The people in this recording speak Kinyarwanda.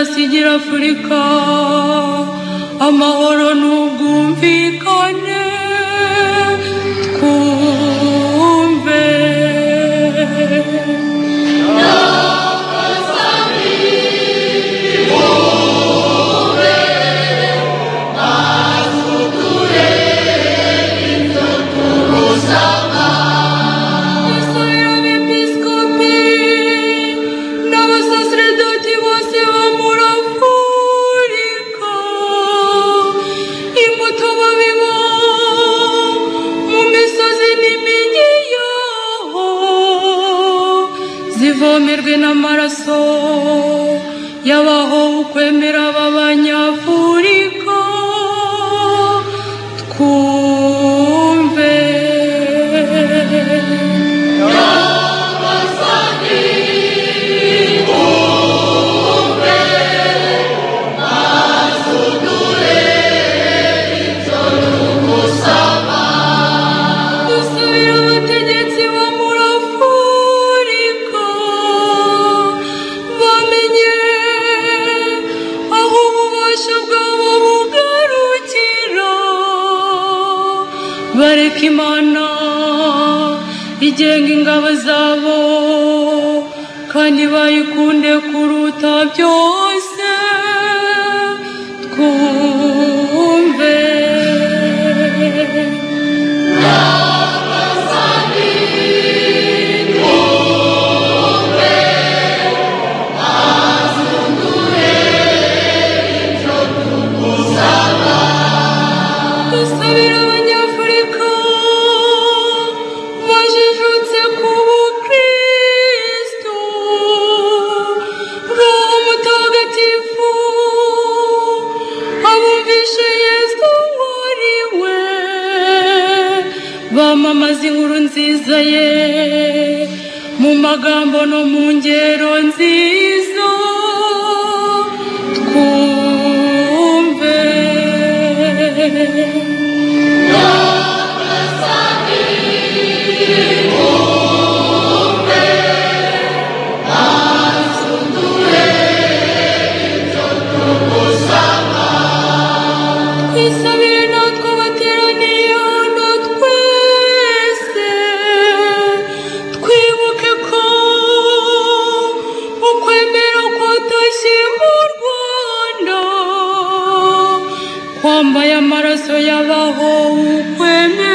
Azasigira Afurika amahoro n'ubwumvikane. Twumve. Zivomerwe n'amaraso y'abaho ukwemera b'Abanyafurika. Twumve. Dusabira abategetsi bo muri Afurika bamenye aho ububasha bwabo bugarukira, bareka Imana igenga ingabo zabo kandi bayikunde kuruta byose. Twumve. Dusabira Abanyafurika bajijutse ku bukristo, Roho Mutagatifu abumvishe Yesu wari we, bamamaza inkuru nziza ye mu magambo no mu ngero nziza. Twumve. Twisabire natwe abateraniye hano twese, twibuke ko ukwemera kwatashye mu Rwanda, kwambaye amaraso y'abaho ukwemera.